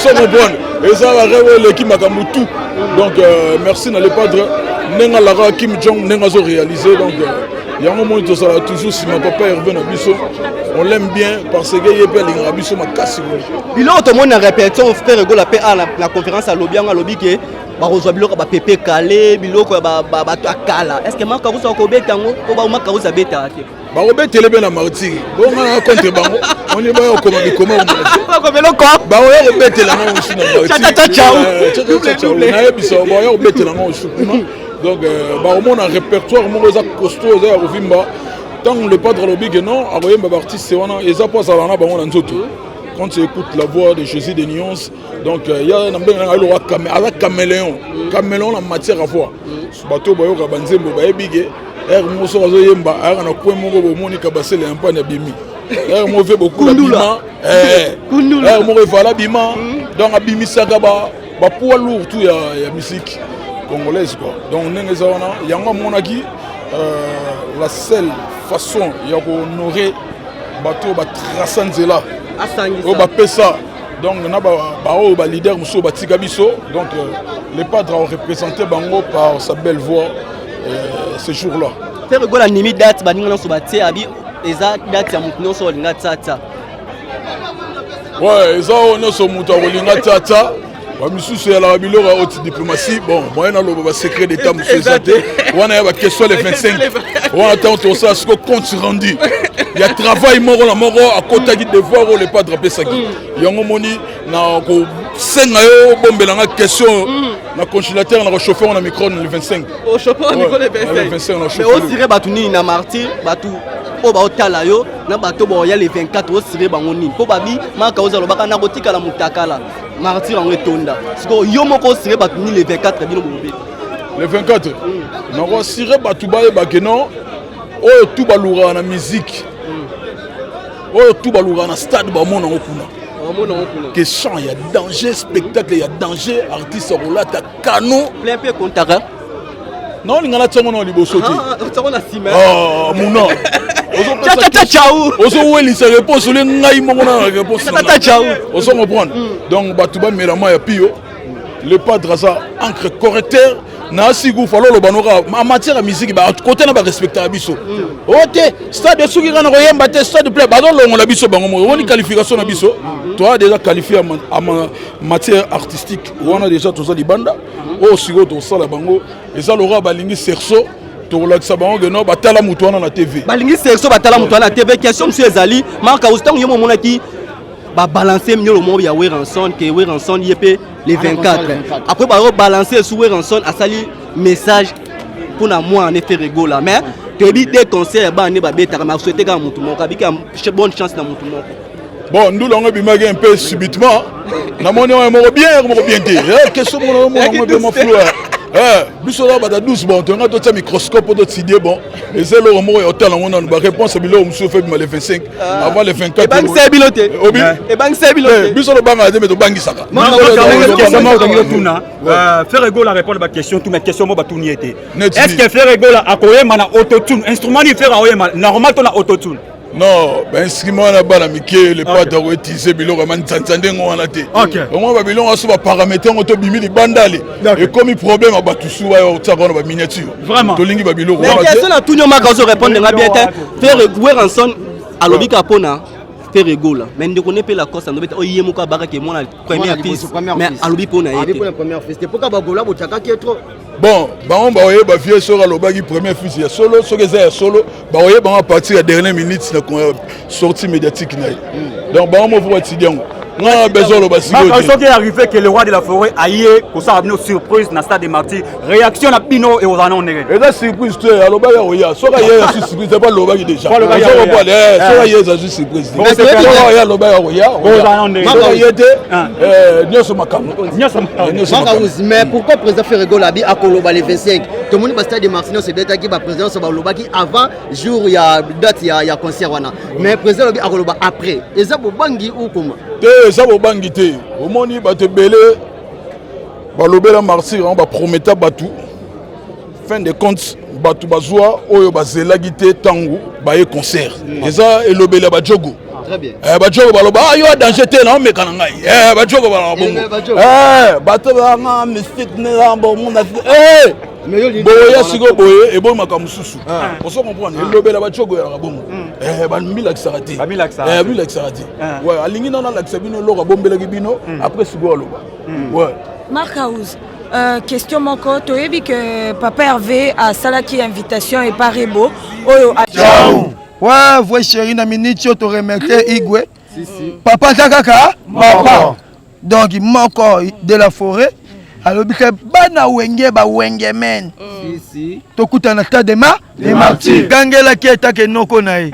Ozo comprendre, eza barêve oyo eleki makambo tout. Donc merci na Le Padre, ndenge alaka Kim Jong, ndenge azo réaliser. Donc yango moni tozala toujours nsima papa Hervé na biso. On l'aime bien parce que ye mpe alingaka biso makasi. Biloko tomoni na répétition, Ferre Gola mpe a na conférence alobi yango, alobi ke bakozwa biloko ya bapepe kale, biloko ya bato ya kala. Est ce que Makarusi akobeta yango po Makarusi abetaka te? Bakobetele mpe na Martyr. Bonga na contre bango, oni baya kokoma bikoma. Eloko. Bakoya kobetela yango mosu na Martyr, nayebisa, bakoya kobetela yango mosu kuna. Donc bakomona répertoire moko eza costaud, eza ya kovimba. Ntango Le Padre alobi ke non, akoyemba baartiste wana, eza mpo azala na bango na nzoto. Quand tu écoutes la voix de Jésus de Nuance, donc ya na ndenge nanga eloko, aza caméléon, caméléon na matière à voix. Bato bayoka banzembo bayebi ke ere moko soki azoyemba, ayaka na coin moko, bomoni kabasele ya mpani abimi, ere moko ve bokula bima, ere moko evala bima. Donc abimisaka bapoids lourd tout ya musique congolaise quoi. Donc ndenge eza wana, yango amonaki la seule façon ya kohonorer bato oyo batraça nzela, oyo bapesa, donc na baoyo baleader mosusu batika biso. Donc Le Padre a représenté bango par sa belle voix ce jour-là. Ferre Gola andimi date, baninga nyonso batie, abi eza date ya motu nyonso olinga tiatia. Ouais, eza oyo nyonso moto akolinga tiatia. Bamisusu eyalaka biloko ya haute diplomatie. Bon, moyen naloba basecret d'état mosusu eza te. Wana ya baquestion, le 25 wana, ntango tosala siko compte rendu ya travail moko na moko akotaki, devoir oyo Le Padre apesaki yango. Moni na kosenga yo obombelanga question na congélateur, na kochauffe na micro le 25. Le 25. Osire bato nini na Martyr? Bato oyo baotala yo na bato baoya le 24, osire bango nini? Mpo babi maka oza lobaka na kotikala motakala, Martyr yango etonda. Sikoyo yo moko osire bato nini le 24, bino bobeta? Le 24, nakosire bato bayebake non, oyo tu balukaka na musique, oyo tu balukaka na stade, bamona yango kuna ke chant ya danger, spectacle ya danger, artiste akolata kano. Plein mpe kontaka. Naolinga natiango na liboso te. Muna. Muna ozowelisa réponse, ole ngai moko na réponse, ozo comprendre. Donc bato bamela mai ya pio. Le Padre aza encre correcteur na asiku falo oloba noka en matière ya musique, kote na barespectaka biso. O te, stade soki kaka na koyemba te, stade plein, bazolongola biso bango moko. Omoni qualification na biso, toa déjà qualifié en matière artistique wana, déjà toza libanda. Oyo sikoyo tosala bango eza lokola balingi cerceau, tokolakisa bango ke no, batala motu wana na TV. Balingi cerceau, batala motu wana na TV. Question mosusu ezali, Mark, ntango yo momonaki babalance miolo moko ya Werrason, ke Werrason ye mpe le 24, après bazobalance esu, Werrason asali message mpona mwana ne Ferre Gola. Mais toyebi de concert ya bana nde babetaka, mais asouhaite kaka motu moko, abiki bonne chance na motu moko. Bon, ndula yango ebimaki un peu subitement. Namoni yango moko bien, moko bien te. Question moko namoni yango vraiment flou. Biso na bata 12, bon, tonga totia microscope po totidie. Bon, eza eloko moko ya otala yango nanu, baréponse ya biloko mosusu efe bima le 25 avant le 24. Ebangisa bino te? Ebangisa bino te? Biso tobangaka te, me tobangisaka. Tuna Ferre Gola répondre baquestion tout, mais question mo batuni ye te: est ce que Ferre Gola akoyemba na autotune? Instrument nini Ferre akoyemba, normal to na autotune? Non, bainstrument wana bana mike. Le Padre akoutiliser biloko ya manzanza ndenge wana te. Omoi babiloko aso baparametre yango, tobimi libanda, ale ekomi problème ya bato su baya otiaka wana baminiature. Tolingi babiloko. Question na tuni yo, maka ozo répondre nga bien te. Ferre, Werrason alobi kaka mpona Ferre Gola, mais ndeko ne mpe Lacoste alobi te, oyo ye moko abakaki mwana premier fils, mais alobi mpo na ye te. Mpoka bagola botiakaki ye trop. Bon, bango bakoyeba vie soki alobaki premier fils ya solo. Soki eza ya solo, bakoyeba ngo à partir ya dernière minute na sortie médiatique na ye. Donc bango moko batidi yango, nga na besoin oloba. Sikoyo, soki arrivé que le roi de la forêt aye kosala bino surprise na stade de Martyr, réaction na bino ekozala nango ndenge? Eza surprise te, alobaki akoya. Soki aye, ya su surprise te, po alobaki déjà. Soki aye, eza su surprise te. Soki aye, alobaki akoya. Soki aye te, nyonso makambo. Mais pourquoi président Ferre Gola abi akoloba le 25? Tomoni bastade de Martyr nyonso ebetaki, baprésident nyonso balobaki avant jour ya date ya concert wana, mais président alobi akoloba après. Eza bobangi ou koma? Te, eza bobangi te. Omoni bato ebele balobela Martyr yango, baprometa bato, fin de compte bato bazwa oyo bazelaki te. Ntango baye concert, eza elobeli ya bajogo. Eh, bajoko baloba ah, yo danger te naomeka na ngai eh, bajoko balaka bongo eh, bato banga mystique nelambo boya sikoyo boye eboyi makambo mosusu ah. ozo comprendre ah. elobela bajoko yalaka bongo hmm. bamilakisaka te bamilakisaka te ah. alingi nano alakisa bino eloko abombelaki bino hmm. après sikoyo aloba hmm. Mark House question moko toyebi que papa Hervé asalaki invitation epa Rebo oyo Ouais, vrai chéri na minute oyo to remercier Igwe. Papa aza kaka papa. Donc moko de la forêt alobi ke bana wenge ba wenge men. Tokutana stade de ma de martyr. Gangelaki etake noko na ye.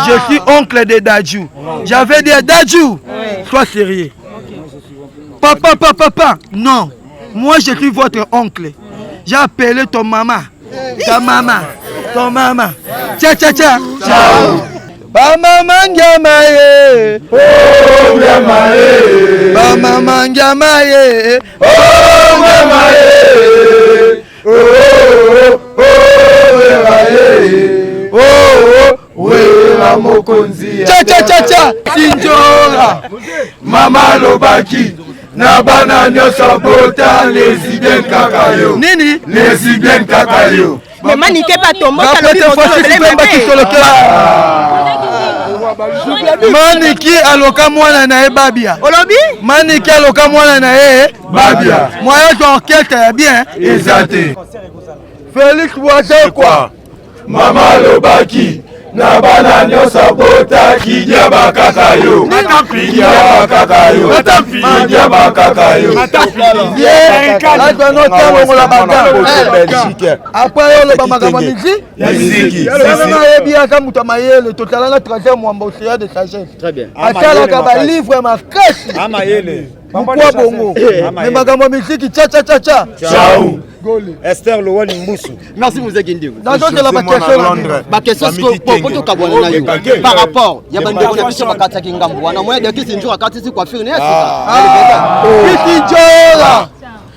Je suis oncle de Dadju. J'avais dit à Dadju, sois sérieux. Papa, papa, papa, non. Moi, je suis votre oncle. J'ai appelé ton maman. Ta maman. Ton maman. Tcha, tcha, tcha. Ciao. Ba mama ngiama ye. Oh, ngiama ye. Ba mama ngiama ye. Oh, ngiama ye. Oh, oh, oh, wera ye. Oh, oh, wera mokonzi. Tcha, tcha, tcha, tcha. Sinjora. Mama alobaki na bana nyonso bota lesbienne kaka yo. Nini? Lesbienne kaka yo. Mais Manike pa tomboka alobi Maniki aloka mwana na ye Babia. Olobi? Maniki aloka mwana na ye Babia. Moyen to orchestre ya bien eza te. Felix Wazekwa. Mama alobaki na bana nyonso abota kidiaba kaka yo kidiaba kaka yo kidiaba kaka yo azwanotalongola baga apres yo oloba makambo ya miziki nayebi aza moto ya mayele totalana trésor mwamba océan de sagesse asalaka balivre makasi mokwa bongo me makambo ya miziki chachachacha ciao Esther Lowali Mbusu. Merci Mzee Kindingu. Nazozela ba question na Ba question siko po tokabwana na yo. Par rapport ya bandeko na biso bakataki ngambo wana moya de kisi njoka katisi coiffure ne ya sika. Kisi njoka.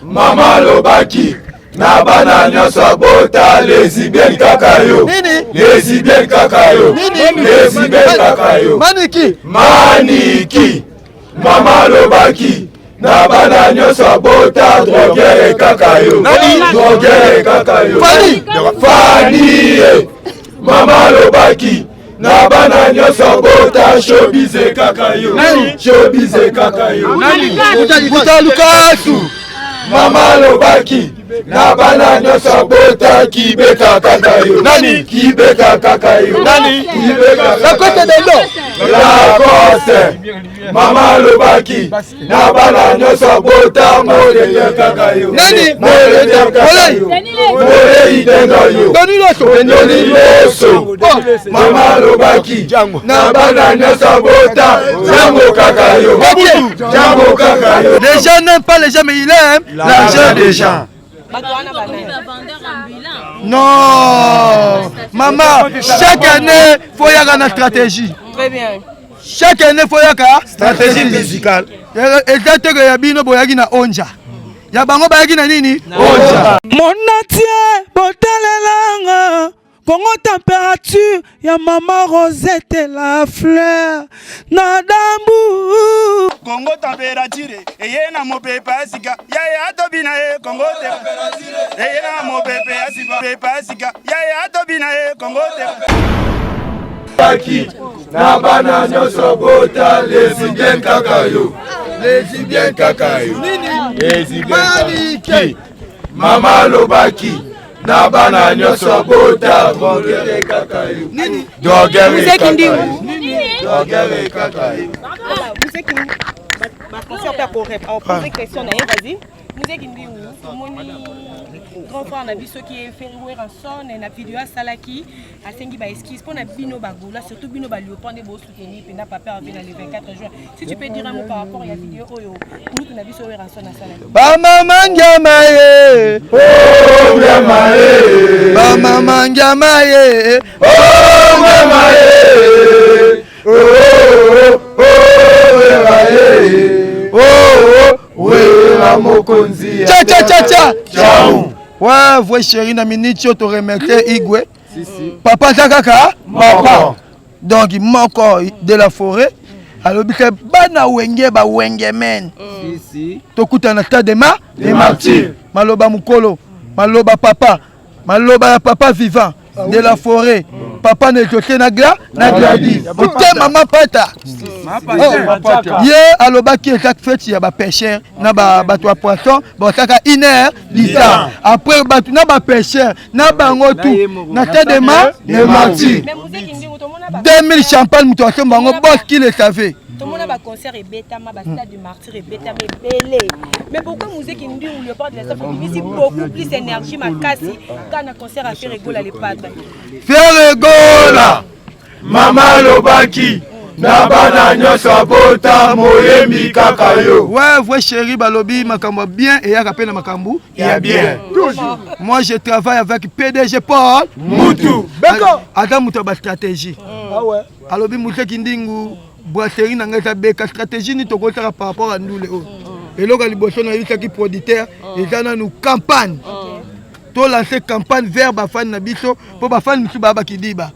Mama alobaki na bana nyonso abota lesbienne kaka yo. Nini? Lesbienne kaka yo. Nini? Lesbienne kaka yo. Maniki. Maniki. Mama alobaki na bana nyonso abota droguere kaka yo. Droguere kaka yo. Fani. Fani. Mama alobaki na bana nyonso abota showbiz kaka yo. Showbiz kaka yo. Mutalukasu. Mama alobaki na bana nyonso abota kibeka kaka yo. Nani? Kibeka kaka yo. Nani? Kibeka Lacoste Dendo. Lacoste. Mama alobaki na bana nyonso abota molenge kaka yo. Nani? Molenge kaka yo. Molei denga yo. Doni Loso. Doni Loso. Mama alobaki na bana nyonso abota jango kaka yo. Jango kaka yo. Les gens n'aiment pas les gens, mais il aime l'argent des gens. Non, maman, chaque année, faut y avoir une stratégie. Très bien. Chaque année, faut y avoir stratégie musicale. Eza te ya bino boyaki na onja. Ya bango bayaki na nini? Onja. Monatie botalelanga Congo température ya maman Rosette la fleur na dambu Congo température eye na mopepe ya sika yaye atobi na ye Congo température eye na mopepe ya sika pepe ya sika yaye atobi na ye Congo Baki na bana nyonso bota lesbienne kaka yo. Lesbienne kaka yo. Lesbienne kaka. Mama alobaki na bana nyonso bota droguere kaka yo. Nini? Droguere kaka yo. Droguere kaka yo. Poser question na ye, vas-y. Mzee Kindingu, tomoni grand frère na biso ki Ferre Werrason na video asalaki asengi ba esquisse mpona bino ba Gaulois, surtout bino ba Léopard nde bo soutenir mpenza papa Hervé na le 24 juin. Si tu peux dire un mot par rapport ya video oyo kulutu na biso Werrason asalaki. Ba mama ngiama ye. Oh ngiama ye. Ba mama ngiama ye. Oh ngiama ye. Oh oh oh wera ye. Oh oh wera mokonzi. Tcha tcha tcha tcha. Ciao. Ouais, vrai chéri na minute oyo to remercier Igwe. Papa aza kaka papa. Donc moko de la forêt. Alobi ke bana wenge ba wenge men. Tokutana na stade de ma de martyr. Maloba mukolo, maloba papa, maloba ya papa vivant de la forêt. Papa ne jote na gla na gladi. Motema mapata. Oh. Ye alobaki eza feti ya ba pêcheurs na ba bato ya poisson basaka une heure du temps. Après bato na ba pêcheurs na bango tout na stade de ma de martyr. 2000 champagne moto asomba yango boss qui le savait. Tomona ba concert ebetama ba stade du martyr ebetama ebele mais pourquoi muzeki ndingu leopard de la sape obimisi beaucoup plus énergie makasi kaka na concert ya Ferre Gola le padre. Ferre Gola mama alobaki na bana nyonso abota moyembi kaka yo. Ouais, vrai chéri balobi makambo ya bien eyaka mpe na makambo ya bien. Toujours. Moi je travaille avec PDG Paul Mutu. Beko. Ata mutu ya ba stratégie. Ah ouais. Alobi muteki ndingu brasserie na ngai eza beka stratégie nini tokosaka par rapport ya ndule oyo. Eloko ya liboso nayebisaki producteur eza nanu campagne. To lancer campagne vers bafani na biso mpo bafani mosusu baya bakidiba.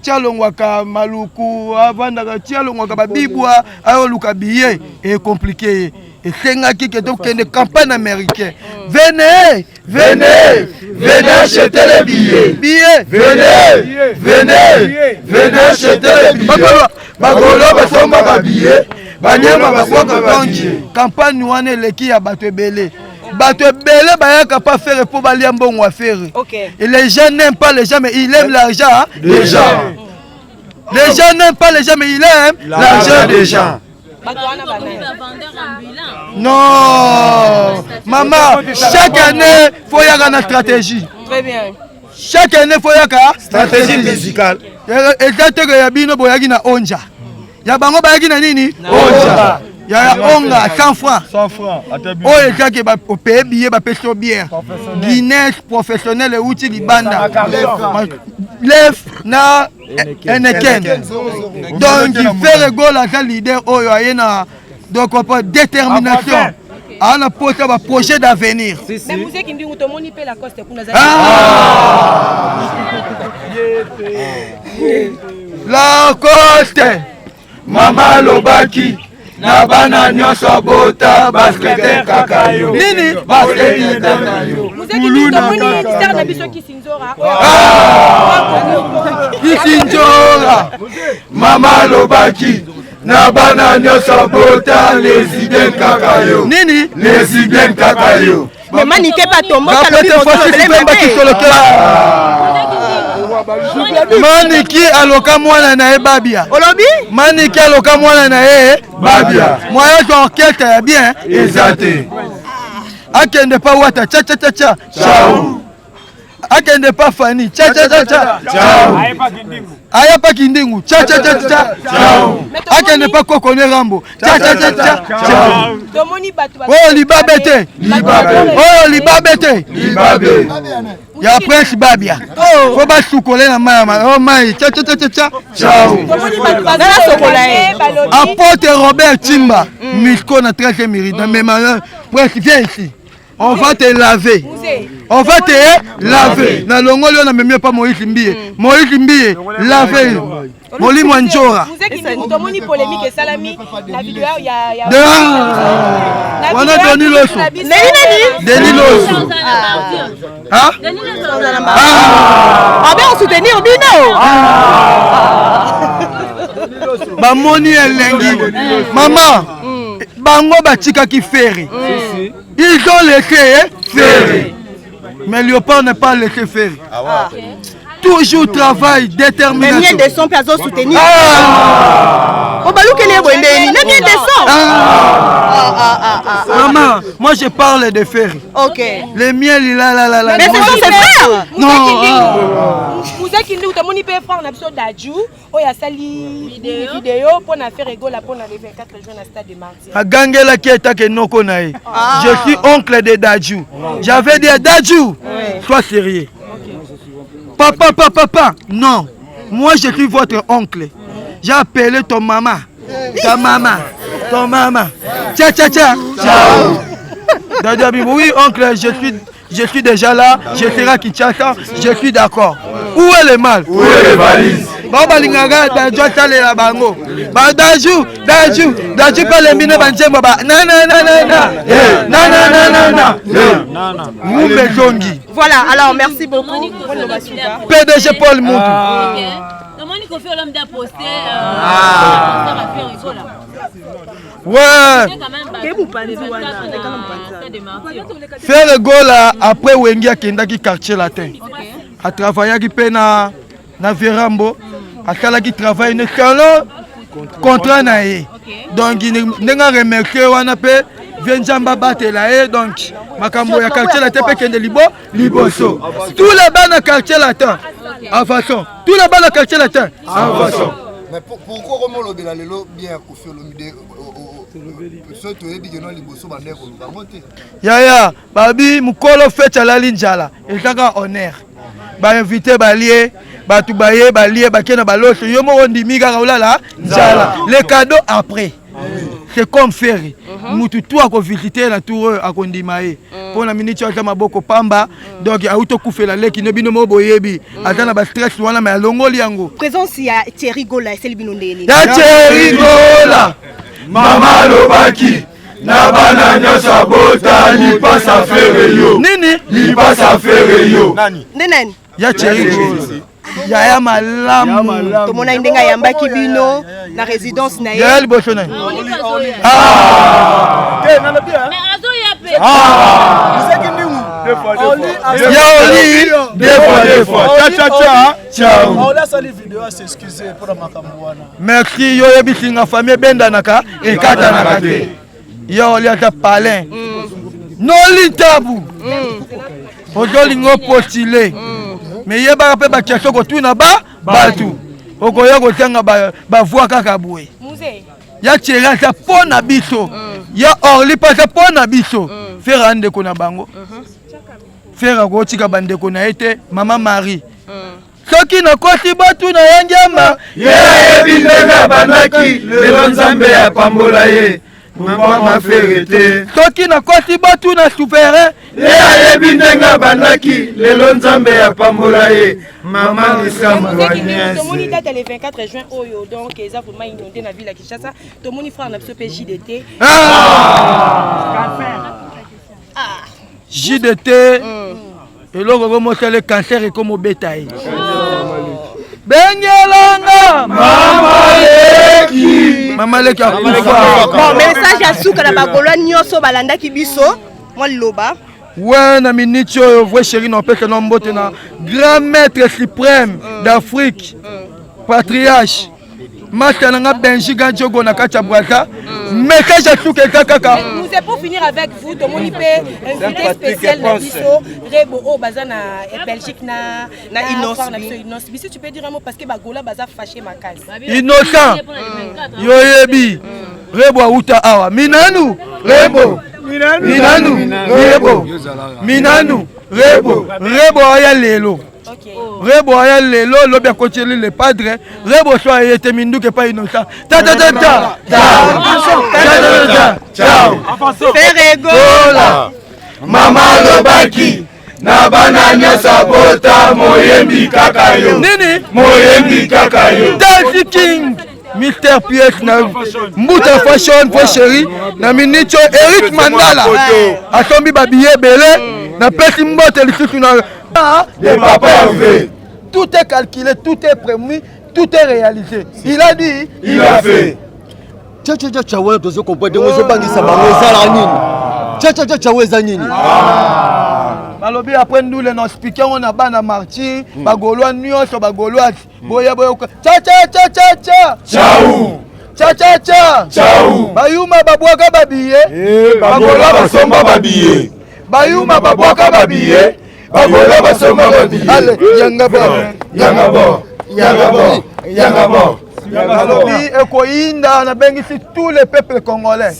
Ti alongwaka Maluku avandaka ti alongwaka babibwa ayoluka billet ecomplike ye esengaki ke tokende campagne américain venez venez venez acheter les billets billet venez venez venez acheter les billets bagolo basomba ba billet banyama basomba ba billet campagne wana eleki ya bato ebele bato ebele bayaka pa Ferre mpo balia mbongo ya Ferre. Et les gens n'aiment pas les gens mais il aime l'argent des gens. Les gens n'aiment pas les gens mais il aime l'argent des gens. Non, maman, chaque année, faut y avoir une stratégie. Très bien. Chaque année, faut y avoir stratégie musicale. Eza te ya bino boyaki na onja. Ya bango bayaki na nini? Onja. Ya onga 100 francs. 100 francs. Oyo ezaki ba paye billet ba pesi bière. Guinness professionnel euti libanda. Lef na Heineken. Donc Ferre Gola aza leader oyo aye na donc on détermination. Ana pota ba projet d'avenir. Mais muzeki ndingu tomoni pe Lacoste kuna za. Lacoste mama alobaki na bana nyonso abota basket kaka yo nini basket kaka yo muzeki ndingu tomoni star na biso Kisinzora. Kisinzora mama alobaki na bana nyonso abota lesbienne kaka yo nini lesbienne kaka yo Mais manike pa tomboka lobi maniki aloka mwana na ye babia olobi maniki aloka mwana na ye babia moyen to orchestre ya bien eza te akende pa wata cha cha cha cha ciao akende pa fani cha cha cha cha ciao aya pa kindingu cha cha cha cha ciao akende pa kokone rambo cha cha cha cha ciao tomoni bato oyo libabe te libabe oyo libabe te libabe ya prince babia fo basukole na mai ya mai cha cha cha cha ciao apôtre Robert Timba Milko na 13e mérite mais prince viens ici. On va te laver. On va te laver. Na longoli on a même pas Moïse Mbiye. Moïse Mbiye, laver. Molimo Njora. Tomoni polémique esalami na video ya ya Wana Denis Loso. Denis Loso. Hein? Ah ben on soutenir bino. Bamoni elengi. Maman, bango batikaki Ferre. Ils ont laissé Ferre. Mais Léopard n'est pas laissé Ferre. Ah. Toujours travail, détermination. Mais miel de son, peut soutenir. Ah. Oh, bah, le miel de son. Ah. Maman, moi je parle de Ferre. Ok. Le miel, il a là là là. Mais ce sont ses frères. Non. Muzeki ndu tomoni pe frère na biso Dadju oyo asali video mpo na Ferre Gola mpo na le 24 juin na stade de Martyrs. Agangelaki etake noko na ye. Je suis oncle de Dadju. J'avais dit à Dadju, sois sérieux. Papa, papa, papa, non. Moi, je suis votre oncle. J'ai appelé ton maman, ta maman, ton maman. Tcha, tcha, tcha. Ciao. Dadju a dit, oui, oncle, je suis déjà là, je serai à Kinshasa, je suis d'accord. Où est le mal? Où est les valises? Bao balingaka Dadju atalela bango. Ba Dadju, Dadju, Dadju mpe alembi ne banzembo ba na na na na na na na na na na na Rumba ezongi. Voilà, alors merci beaucoup. PDG Paul Muntu. Tomoni Koffi Olomide a posté euh, Ouais. Ferre Gola après Wenge akendaki quartier latin. A travaillaki mpe na na Verambo. Asalaki travail ne selon contrat na ye. Donc ndenge a remercier wana mpe vie Nzambe abatela ye donc makambo ya quartier latin mpe kende libo liboso. Tous les bana quartier latin avançons. Tous les bana quartier latin avançons. Mais pourquoi comment olobela lelo bien Koffi Olomide soki toyebi keno liboso bandeko koluka yango te? Yaya babi mokolo feti alali nzala ezaka honneur bainvite balie bato baye balie bake na baloso yo moko ondimi kaka olala nzala le cadeau après c'est comme Ferre mutu tu akovisite na tour oyo akondima ye mpo na miniti oyo aza maboko pamba donc auti okufela leki ne bino moko boyebi aza na bastress wana me alongoli yango. Présence ya Thierry Gola esali bino ndenge nini? Ya Thierry Gola mama alobaki na bana nyonso abota lipasa Ferre yo nini lipasa Ferre yo nde nani? Ya Thierry Gola yaya malamu tomonaki ndenge ayambaki bino na résidence na ye. Yaya liboso na ye. Ya Oli deux fois deux fois cha cha cha ciao. Merci yo oyebisi nga famille ebendanaka ekatanaka te. Ya Oli aza palin noli ntabu ozolinga opostile me yebaka mpe bakestion kotuna ba bato okoya kotanga bavoi kaka boye. Ya Thierry aza mpo na biso, ya Orly mpe aza mpo na biso. Ferre aza ndeko na bango. Ferre akotika bandeko na ye te. Mama Marie soki nakosi batuna ya ngiama ye ayebi ndenge abandaki lelo Nzambe apambola ye mama Ferre te. Soki nakosi batuna souverain ye ayebi ndenge abandaki lelo Nzambe apambola ye mama Tomoni date le 24 juin oyo, donc eza vraiment inondé na ville ya Kinshasa. Tomoni frère na biso mpe JDT. JDT eloko ekomosala cancer ekomobeta ye bengelanga mama leki mama leki akufa. Bon, message ya suka na bagolois nyonso balandaki biso, mwa liloba. We na miniti oyo vrai chéri na opesa na mbote na grand maître suprême d'Afrique patriarche master na nga Benji Gadjogo na kati ya Braza. Message ya suka eza kaka Nous c'est pour finir avec vous, tomoni pe invité spécial na biso Rebo oyo baza na Belgique na Na Innoss'B. frère na biso Innoss'B. Si tu peux dire un mot parce que bagola baza fâché makasi. Innocent yo oyebi Rebo auta awa minanu Rebo minanu Rebo minanu Rebo Rebo aya lelo Rebo aya lelo lobi akotieli le padre Rebo so aye te minduki epai Innocent ta ta ta ta ta ciao. Ferre Gola mama alobaki na bana nyonso abota moyembi kaka yo nini moyembi kaka yo. Daddy King Mr. PS na Mbuta Fashion po chéri na miniti oyo Eric Mandala asombi babiye ebele napesi mbote lisusu na de papa Hervé. Tout est calculé, tout est prévu, tout est réalisé. Il a dit, il a fait. Cha cha cha cha wana tozo comprendre ndenge ozobangisa bango ezala nini? Cha cha cha cha eza nini? Balobi après ndule na explique yango na bana martyr bagaulois nyonso bagauloise boya boyoka cha cha cha cha cha Ciao. cha cha cha Ciao. Bayuma babwaka babiye Bagola basomba babiye bayuma babwaka babiye bagola basomba babiye. Ale yanga bo yanga bo yanga bo yanga bo. Balobi ekoyinda nabengisi tous les peuples congolais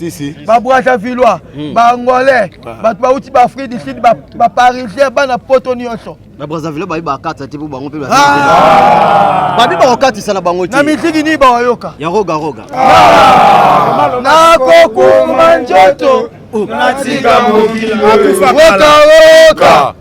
babrazzavillois baangolais bato bauti baafrique du Sud baparisien bana poto nyonso. Na Brazzaville bayi bakatisa te mpo bango mpe babi bakokatisa na bango na te misiki nini baoyoka ya roga roga. Nakokuma nzoto natika mokili wokawoka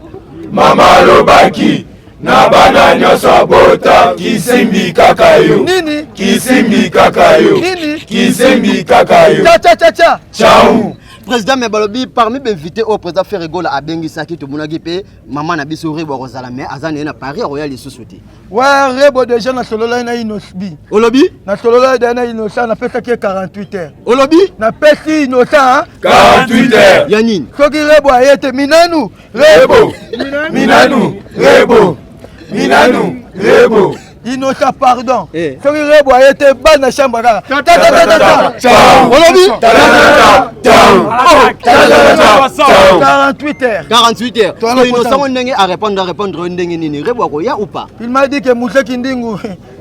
mama alobaki. Na bana nyonso abota kisimbi kaka yo. Nini? Kisimbi kaka yo. Nini? Kisimbi kaka yo. Cha cha cha cha. Ciao. Président mais balobi parmi bainvité oyo président Ferre Gola abengisaki tomonaki mpe mama na biso Rebo akozala mais aza na ye na Paris akoya lisusu te. Ouais, Rebo déjà nasololaki na Innoss'B. Olobi? Nasololaki déjà na Innocent, napesaki ye 48 heures. Olobi? Napesi Innocent 48 heures. Ya nini? Soki Rebo aye te minanu Rebo. Minanu Rebo. Minanu Rebo. Innocent pardon. Eh. Soki Rebo aye te bana chambre kaka. Ta ta ta ta ta. Ciao. Olobi? Ta ta ta ta. Ta ta ta ta. 48 heures. 48 heures. Toi, na So Innocent potanga. ngo ndenge a répondre a répondre yo ndenge nini? Rebo akoya ou pas? Il m'a dit que Moussa Kindingu,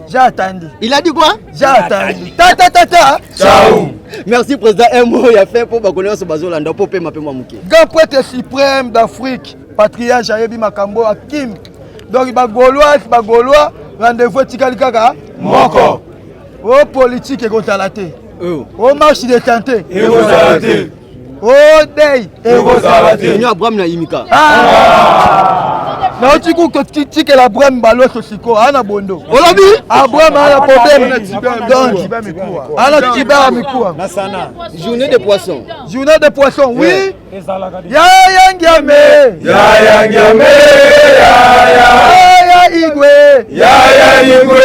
j'ai attendu. Il a dit quoi? J'ai attendu. Ta ta ta ta. Ciao. Merci président un mot ya fait mpo bakolo nyonso bazolanda mpo pema mpe mwa moke. Grand prêtre suprême d'Afrique, patriarche ayebi makambo Akim. Donc ba Gaulois, ba Gaulois, rendez-vous etikali kaka Moko. O politique ekozala te. Oh. O marche de santé. Ekozala te. O deuil Ekozala te. Union Abraham na Imika. Nauti kotikela Abraham baloso sikoyo aa na bondo. Olobi? Abraham aa na problème. Donc aa na tiba ya mikuwa. Journée de poisson. Journée de poisson, oui. Yaya Ngiame. Yaya Ngiame. Yaya. Yaya Igwe. Yaya Igwe.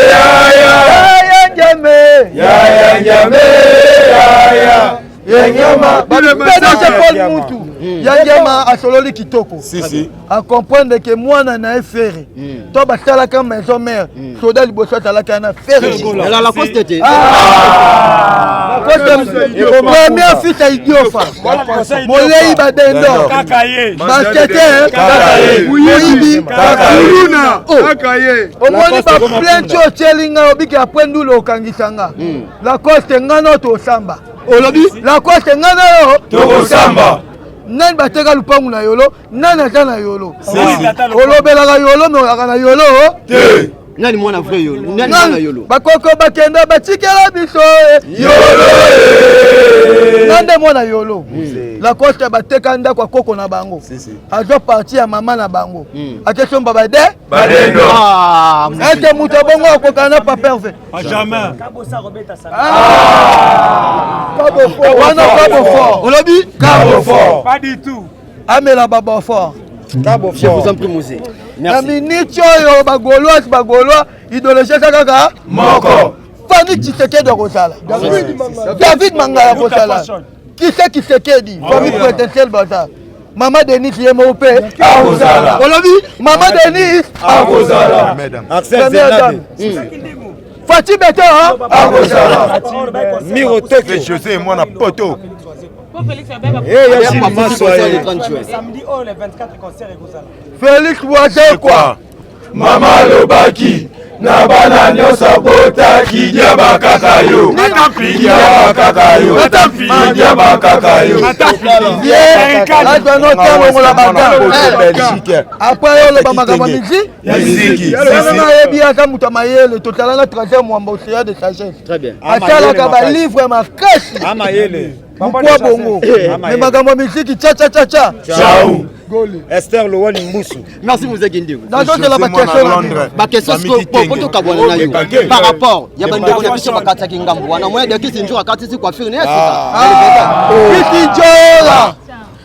Yaya. Yaya Ngiame. Yaya Ngiame. Yaya. Yangiama. PDG Paul Mutu. Yangiama asololi kitoko. Si si. A comprendre que mwana na ye Ferre. To basalaka maison mère. Soda liboso azalaka na Ferre. Elle la Lacoste te. Premier fils ya Idiofa. Molei badendo. Basete. Moyibi. Omoni baplainte oyo otyeli ngai obiki apres ndula okangisa nga. Lacoste ngai na tosamba. Olobi? Lacoste ngai na yo Tokosamba. Nani bateka lupangu na yolo, nani aza na yolo? Si si. Olobelaka yolo me olaka na yolo Te. Nani mwana vrai yolo? Nani mwana yolo? Bakoko bakenda batikela biso eh. Yolo. Nga nde mwana yolo. Lacoste bateka ndako ya koko na bango, azwa parti ya mama na bango, akesomba bade Badendo. Ah, ete moto abongo akokana na papa Herve Jamais. Wana kabo fort. Olobi? Cabo fort. Pas du tout. Amela baba fort. Je vous en prie Mosé. Na Merci. miniti oyo bagaulois bagaulois idéologie eza kaka Moko. Fani Tshisekedi akozala, David Mangala akozala, Kise Kisekedi, famille présidentielle baza, mama Denise ye moko mpe Akozala. Olobi mama Denise Akozala. première dame Fati Beto Akozala. Miro Tokyo. José mwana poto. Concert le 30 juin. Félix Wazekwa. Mama alobaki na bana nyonso abotaki diaba kaka yo. Diaba kaka yo. Diaba kaka yo. Ye azwa notalongola baga apres ye oloba makambo ya miziki. Miziki. Wana ayebi aza moto ya mayele, totala na Trésor Mwamba, océan de sagesse. Très bien. Asalaka balivre makasi mokwa bongo, me makambo ya miziki cha cha cha cha. Ciao. Esther Lowali Mbusu. Merci Mosé Kindingu. Nazozela baquestion na bino. Baquestion sikoyo po tokabwana na yo par rapport ya bandeko na biso bakataki ngambo wana moya dekisi njo akatisi coiffure ne ya sika. Kisi Njora.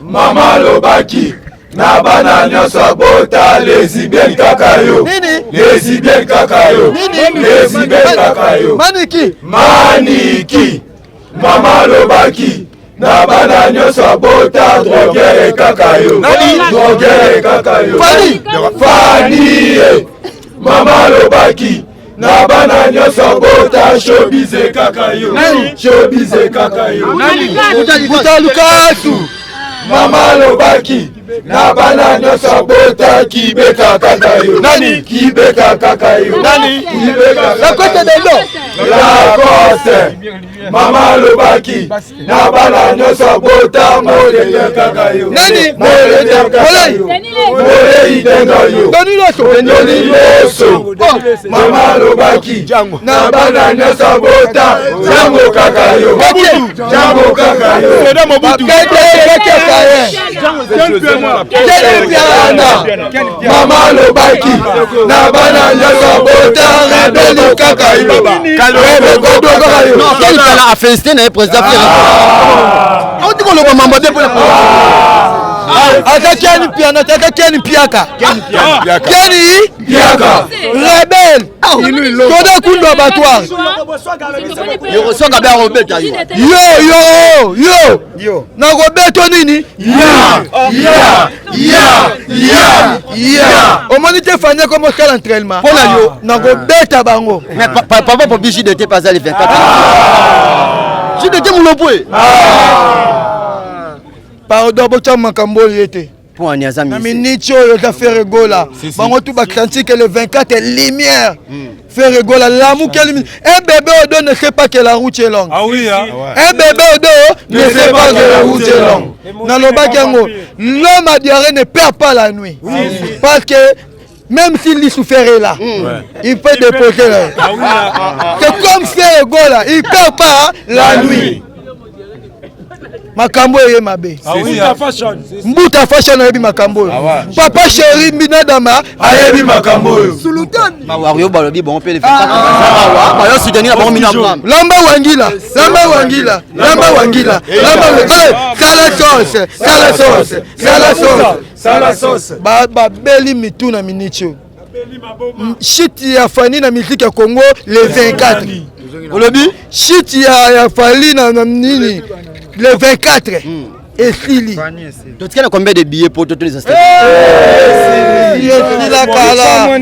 Mama alobaki na bana nyonso abota lesbienne kaka yo. Nini? Lesbienne kaka yo. Nini? Lesbienne kaka yo. Maniki. Maniki. Mama alobaki na bana nyonso abota droguere kaka yo. Droguere kaka yo. Fani. Fani. eh. Mama alobaki na bana nyonso abota showbiz kaka yo. Showbiz kaka yo. Buta Lukasu. Mama alobaki na bana nyonso abota kibeka kaka yo. Nani? Kibeka kaka yo. Nani? Kibeka La kaka Côte yo. Dendo. Lacoste. Mama alobaki na bana nyonso abota molete kaka yo. Nani? Molete kaka yo. Molei denga yo. Doni Loso. Doni Loso. Mama alobaki na bana nyonso abota jango kaka yo. Jango kaka yo. Mobutu. Ken Mpiana mama alobaki na bana nyonso bota rebeli kaka yo rebekodo kaka yo. Non, Ken Mpiana a félicité na ye président Ferre. Auti koloba mambo te mpona ata Ken Mpiana ata Ken Mpiaka Ken Mpiaka rebelle toda kundu abattoir yokoswaka be akobeta yo yo yo yo nakobeto nini ya ya ya ya ya omoni te fani ekomi osala entraînement mpo na yo nakobeta bango mais papa popi jdt mpe aza le 24 jdt mulopwe pardon botya makambo oyo ye te mpo ani aza na miniti oyo eza Ferre Gola bango tu bakanti que le 24 lumière Ferre Gola lamuki lumière un bébé au dos ne sait pas que la route est longue. Ah oui, hein? Un bébé au dos ne sait pas que la route est longue. Nalobaki yango l'homme à diarrhée ne perd pas la nuit parce que même si l'issouffert est là, il peut déposer là. C'est comme Ferre Gola, il perd pas la nuit. Makambo eye mabe. Mbuta fashion ayebi makambo oyo. Papa chéri Mbinadama ayebi makambo oyo. Bawario balobi bango mpe le 24 awa bayo soutenir na bango mino Abraham. Lamba wangila, lamba wangila, lamba wangila, lamba wangila. Sala sauce, sala sauce, sala sauce, sala sauce. Babeli mitu na miniti oyo. Shit ya Fani na musique ya Congo le 24. Olobi shit ya Fali na nini le 24. Esili. Totikala combien de billets pour tous les stades? Esila kala.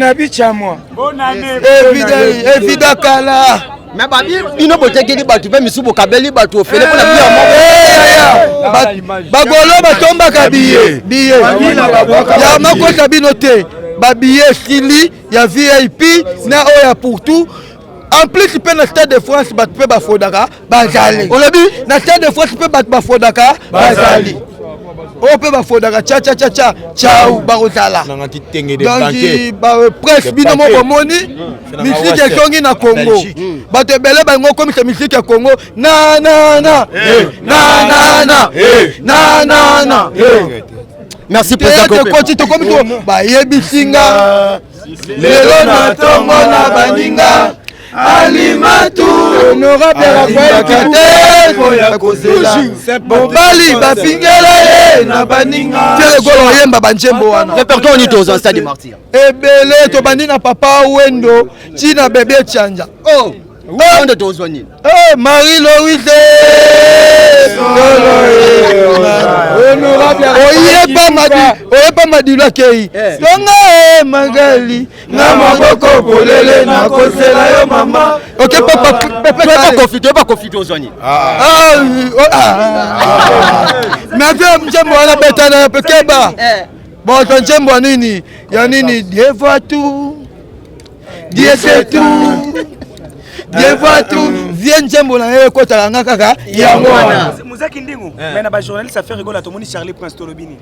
Evida kala. Mais babi bino botekeli bato mpe misusu bokabeli bato ofele mpona biya moko. Bagolo batombaka biye biye ya makota bino te babiye esili ya VIP na oyo ya pour tout. En plus mpe na Stade de France bato mpe bafodaka bazali. Olobi na Stade de France mpe bato bafodaka bazali. Oyo mpe bafodaka cha cha cha cha chau bakozala. Donc presse bino moko bomoni misiki ezongi na Congo. Bato ebele balingi okomisa misiki ya Congo na na na na na na na na na. Merci président. Tokoti tokomi to bayebisi nga lelo na tongo na baninga alimatu honorable Raphaël Kate kozela mobali bafingela ye na baninga Ferre Gola oyemba banjembo wana répertoire ni toza stade de martyr ebele tobandi na papa Wendo tina bebe Chanja. Oh wendo tozwa nini? Marie Louise oyepa madilu akei tonga e magali na maboko polele nakosela yo mama. Ok papa toyeba kofi tozwa nini? Mais mpe nzembo wana betana mpe keba bozwa nzembo ya nini ya nini Dieu voit tout, Dieu sait tout, Dieu voit tout. Vie nzembo na ye ekotaka nga kaka yango wana. Muzaki Ndingu, mais na ba journaliste affaire Gola tomoni Charlie Prince tolobi nini?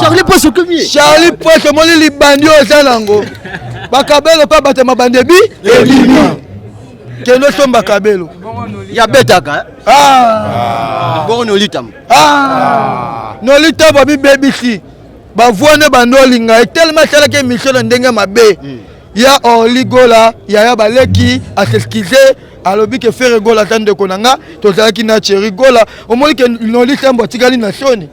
Charlie Prince okomi. Charlie Prince omoni libandi oyo eza nango. Bakabelo mpe bato ya mabandi ebi ebimi. Kende osomba kabelo. Ya betaka. Bongo nolitama. Nolitama bibebisi. Bavoi nde bando olinga ye tellement asalaki émission na ndenge mabe. Ya Orly Gola yaya baleki as'excuse alobi ke Ferre Gola ata ndeko na nga tozalaki na Thierry Gola omoni ke Noli Sambo atikali na soni.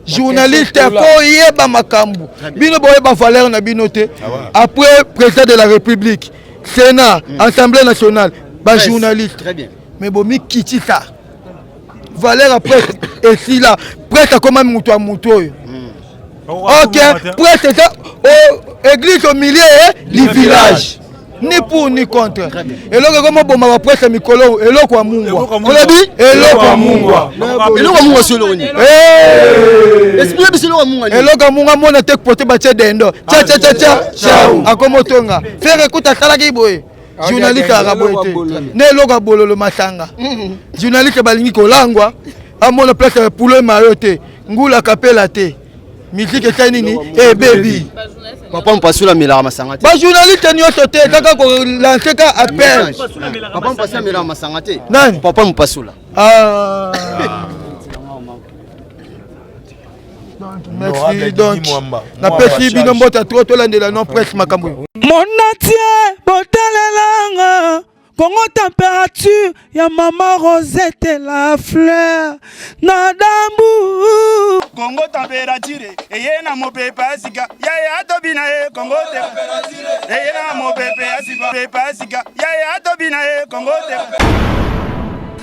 Journaliste faut oyeba makambo bino boyeba valeur na bino te. Après président de la République, Sénat, Assemblée nationale, ba journaliste mais bomikitisa valeur ya presse esila. Presse akoma moto ya moto oyo. Ok, presse eza église au milieu du village, ni pour ni contre. Eloko ekoma boma ba presse mikolo eloko ya mungwa. Olobi eloko ya mungwa. Eloko ya mungwa solo ni. Explique biso eloko ya mungwa. Eloko ya mungwa mona te pote batie dendo. Cha cha cha cha. Akoma tonga. Ferre kuta asalaki boye. Journaliste alaka boye te. Ne eloko ya bololo masanga. Journaliste balingi kolangwa amona place ya poulet mayo te. Ngula kapela te. Musique esali nini? Ebebi. Papa Mpasula amelaka masanga te. Ba journaliste nyonso te kaka ko lancer ka appel. Papa Mpasula amelaka masanga te. Nani? Papa Mpasula. Merci. Donc napesi bino mbote trop, tolandela non presse makambo oyo. Monatie botalelanga Congo température ya mama Rosette la fleur na dambu. Congo température eye na mopepe ya sika, yaya atobi na ye. Congo eye na mopepe ya sika, pepe ya sika, yaya atobi na ye. Congo te.